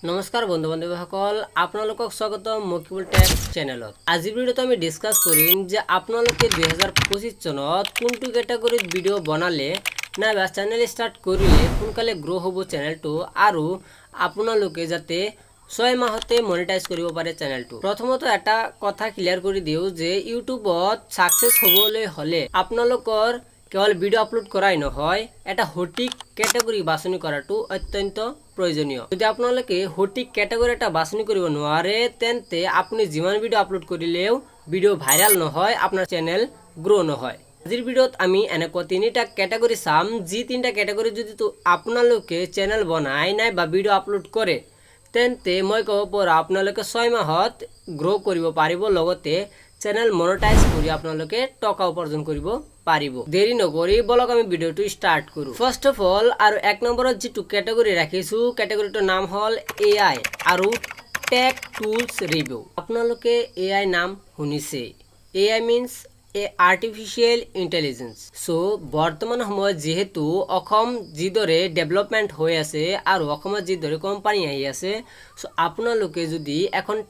নমস্কাৰ বন্ধু বান্ধৱীসকল, আপোনালোকক স্বাগতম মকিবুল টেক চেনেলত। আজিৰ ভিডিঅ'ত আমি ডিছকাছ কৰিম যে আপোনালোকে 2025 চনত কোনটো কেটেগৰীত ভিডিঅ' বনালে নাইবা চেনেল ষ্টাৰ্ট কৰিলে সোনকালে গ্ৰ' হ'ব চেনেলটো আৰু আপোনালোকে যাতে 6 মাহতে মনিটাইজ কৰিব পাৰে চেনেলটো। প্ৰথমতে এটা কথা ক্লিয়াৰ কৰি দিওঁ যে ইউটিউবত ছাকচেছ হ'বলৈ হ'লে আপোনালোকৰ কেৱল ভিডিঅ' আপলোড কৰাই নহয়, এটা সঠিক কেটেগৰী বাছনি কৰাটো অত্যন্ত প্ৰয়োজনীয়। যদি আপোনালোকে সঠিক কেটেগৰী এটা বাছনি কৰিব নোৱাৰে, তেন্তে আপুনি যিমান ভিডিঅ' আপলোড কৰিলেও ভিডিঅ' ভাইৰেল নহয়, আপোনাৰ চেনেল গ্ৰ' নহয়। আজিৰ ভিডিঅ'ত আমি এনেকুৱা তিনিটা কেটেগৰী চাম, যি তিনিটা কেটেগৰী যদি আপোনালোকে চেনেল বনায় নাইবা ভিডিঅ' আপলোড কৰে, তেন্তে মই ক'ব পাৰোঁ আপোনালোকে 6 মাহত গ্ৰ' কৰিব পাৰিব, লগতে চেনেল মনিটাইজ কৰি আপোনালোকে টকা উপাৰ্জন কৰিব পাৰিব। দেৰি নকৰি বলক আমি ভিডিঅ'টো ষ্টাৰ্ট কৰোঁ। ফাৰ্ষ্ট অফ অল আৰু 1 নম্বৰত যিটো কেটেগৰী ৰাখিছোঁ, কেটেগৰীটোৰ নাম হ'ল এআই আৰু টেক টুলছ ৰিভিউ। আপোনালোকে এআই নাম শুনিছে। AI means a artificial intelligence. So বৰ্তমান সময়ত যিহেতু অসম যিদৰে ডেভেলপমেণ্ট হৈ আছে আৰু অসমত যিদৰে কোম্পানী আহি আছে, চ' আপোনালোকে যদি এখন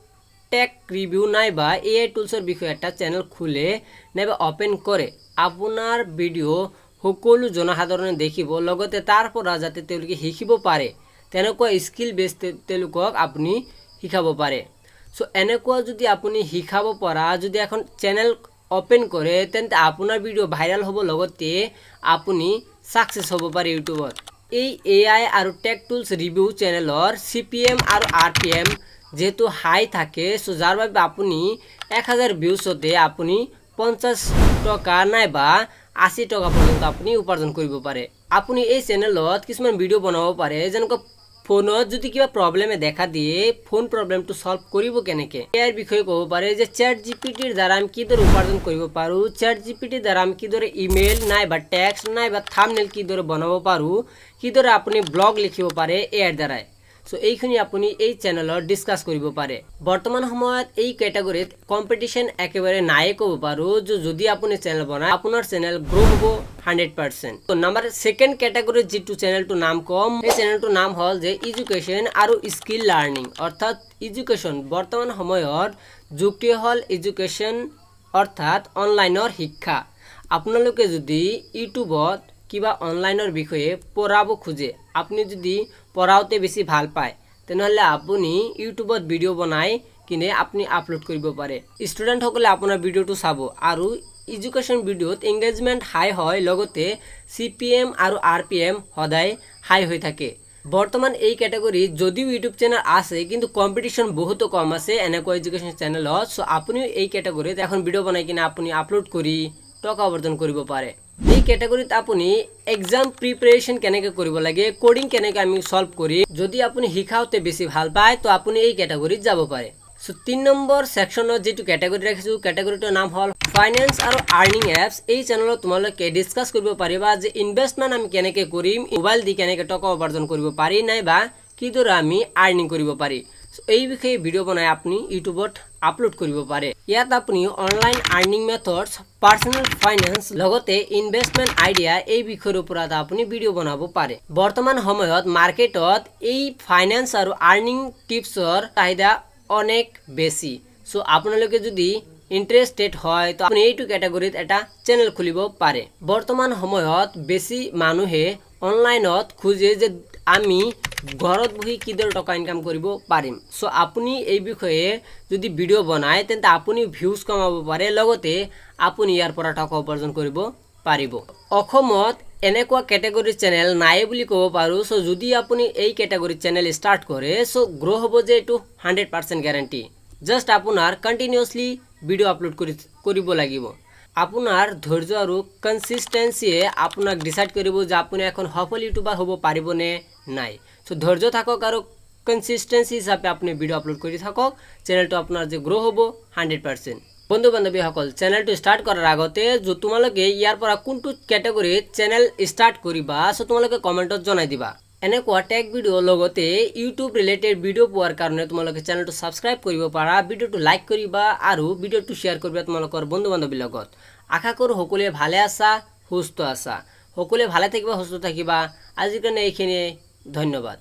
টেক ৰিভিউ নাইবা এআই টুলছৰ বিষয়ে এটা চেনেল খোলে নাইবা অ'পেন কৰে, আপোনাৰ ভিডিঅ' সকলো জনসাধাৰণে দেখিব, লগতে তাৰ পৰা যাতে তেওঁলোকে শিকিব পাৰে, তেনেকুৱা স্কিল বেছ তেওঁলোকক আপুনি শিকাব পাৰে। চ' এনেকুৱা যদি আপুনি শিকাব পৰা যদি এখন চেনেল অ'পেন কৰে, তেন্তে আপোনাৰ ভিডিঅ' ভাইৰেল হ'ব, লগতে আপুনি ছাকচেছ হ'ব পাৰে ইউটিউবত। এই এআই আৰু টেক টুলছ ৰিভিউ চেনেলৰ চিপিএম আৰু আৰপিএম যিহেতু হাই থাকে, চ' যাৰ বাবে আপুনি 1000 ভিউজতে আপুনি 50 টকা নাইবা 80 টকা পৰ্যন্ত আপুনি উপাৰ্জন কৰিব পাৰে। আপুনি এই চেনেলত কিছুমান ভিডিঅ' বনাব পাৰে, যেনেকুৱা ফোনত যদি কিবা প্ৰব্লেমে দেখা দিয়ে, ফোন প্ৰব্লেমটো ছল্ভ কৰিব কেনেকৈ। ইয়াৰ বিষয়ে ক'ব পাৰে যে চেট জিপিটিৰ দ্বাৰা আমি কিদৰে উপাৰ্জন কৰিব পাৰোঁ, চেট জিপিটিৰ দ্বাৰা আমি কিদৰে ইমেইল নাইবা টেক্সট নাইবা থামনেল কিদৰে বনাব পাৰোঁ, কিদৰে আপুনি ব্লগ লিখিব পাৰে এআইৰ দ্বাৰাই। চ' এইখিনি আপুনি এই চেনেলত ডিছকাছ কৰিব পাৰে। বৰ্তমান সময়ত এই কেটেগৰীত কম্পিটিশ্যন একেবাৰে নায়ে ক'ব পাৰোঁ যে যদি আপুনি চেনেল বনায়, আপোনাৰ চেনেল গ্ৰ' হ'ব 100%। নাম্বাৰ ছেকেণ্ড কেটেগৰীত যিটো চেনেলটোৰ নাম ক'ম, সেই চেনেলটোৰ নাম হ'ল যে ইডুকেশ্যন আৰু স্কিল লাৰ্ণিং, অৰ্থাৎ ইডুকেশ্যন। বৰ্তমান সময়ত যুগটোৱে হ'ল ইডুকেশ্যন, অৰ্থাৎ অনলাইনৰ শিক্ষা। আপোনালোকে যদি ইউটিউবত কিবা অনলাইনৰ বিষয়ে পঢ়াব খোজে, আপুনি যদি পঢ়াওঁতে বেছি ভাল পায়, তেনেহ'লে আপুনি ইউটিউবত ভিডিঅ' বনাই কিনে আপুনি আপলোড কৰিব পাৰে। ষ্টুডেণ্টসকলে আপোনাৰ ভিডিঅ'টো চাব আৰু এডুকেশ্যন ভিডিঅ'ত এংগেজমেণ্ট হাই হয়, লগতে চিপিএম আৰু আৰপিএম সদায় হাই হৈ থাকে। বৰ্তমান এই কেটেগৰীত যদিও ইউটিউব চেনেল আছে, কিন্তু কম্পিটিশ্যন বহুতো কম আছে এনেকুৱা এডুকেশ্যন চেনেলত। চ' আপুনিও এই কেটেগৰীত এখন ভিডিঅ' বনাই কিনে আপুনি আপলোড কৰি টকা উপাৰ্জন কৰিব পাৰে। এই কেটেগৰীত আপুনি এক্সাম প্ৰিপেৰেশ্যন কেনেকৈ কৰিব লাগে, কোডিং কেনেকৈ আমি ছল্ভ কৰিম, যদি আপুনি শিকাওঁতে বেছি ভাল পায়, তো আপুনি এই কেটেগৰীত যাব পাৰে। চ' 3 নম্বৰ ছেকশ্যনত যিটো কেটেগৰী ৰাখিছোঁ, কেটেগৰীটোৰ নাম হ'ল ফাইনেন্স আৰু আৰ্নিং এপছ। এই চেনেলত তোমালোকে ডিছকাছ কৰিব পাৰিবা যে ইনভেষ্টমেণ্ট আমি কেনেকৈ কৰিম, মোবাইল দি কেনেকৈ টকা উপাৰ্জন কৰিব পাৰি নাইবা কিদৰে আমি আৰ্নিং কৰিব পাৰি। So, এই বিষয়ে ভিডিঅ' বনাই আপুনি ইউটিউবত আপলোড কৰিব পাৰে। ইয়াত আপুনি online earning methods, personal finance, লগতে ইনভেষ্টমেণ্ট আইডিয়া, এই বিষয়ৰ ওপৰত আপুনি ভিডিঅ' বনাব পাৰে। বৰ্তমান সময়ত মাৰ্কেটত এই ফাইনেন্স আৰু আৰ্নিং টিপছৰ চাহিদা অনেক বেছি। চ' আপোনালোকে যদি ইণ্টাৰেষ্টেড হয়, তো আপুনি এইটো কেটেগৰীত এটা চেনেল খুলিব পাৰে। বৰ্তমান সময়ত বেছি মানুহে অনলাইনত খোজে যে আমি ঘৰত বহি কিদৰে টকা ইনকাম কৰিব পাৰিম। চ' আপুনি এই বিষয়ে যদি ভিডিঅ' বনায়, তেন্তে আপুনি ভিউজ কমাব পাৰে, লগতে আপুনি ইয়াৰ পৰা টকা উপাৰ্জন কৰিব পাৰিব। অসমত এনেকুৱা কেটেগৰীৰ চেনেল নাই বুলি ক'ব পাৰোঁ। চ' যদি আপুনি এই কেটেগৰীৰ চেনেল ষ্টাৰ্ট কৰে, চ' গ্ৰ' হ'ব যে এইটো 100% গেৰাণ্টি। জাষ্ট আপোনাৰ কণ্টিনিউছলি ভিডিঅ' আপলোড কৰিব লাগিব। আপোনাৰ ধৈৰ্য আৰু কনচিষ্টেঞ্চিয়ে আপোনাক ডিচাইড কৰিব যে আপুনি এখন সফল ইউটিউবাৰ হ'ব পাৰিবনে নাই। চ' ধৈৰ্য থাকক আৰু কনচিষ্টেঞ্চি হিচাপে আপুনি ভিডিঅ' আপলোড কৰি থাকক, চেনেলটো আপোনাৰ যে গ্ৰ' হ'ব 100%। বন্ধু বান্ধৱীসকল, চেনেলটো ষ্টাৰ্ট কৰাৰ আগতে তোমালোকে ইয়াৰ পৰা কোনটো কেটেগৰীত চেনেল ষ্টাৰ্ট কৰিবা, চ' তোমালোকে কমেণ্টত জনাই দিবা। এনেকুৱা টেক ভিডিঅ' লগতে ইউটিউব ৰিলেটেড ভিডিঅ' পোৱাৰ কাৰণে তোমালোকে চেনেলটো ছাবস্ক্ৰাইব কৰিব পাৰা, ভিডিঅ'টো লাইক কৰিবা আৰু ভিডিঅ'টো শ্বেয়াৰ কৰিবা তোমালোকৰ বন্ধু বান্ধৱীৰ লগত। আশা কৰোঁ সকলোৱে ভালে আছা, সুস্থ আছা। সকলোৱে ভালে থাকিবা, সুস্থ থাকিবা। আজিৰ কাৰণে এইখিনিয়ে। ধন্যবাদ।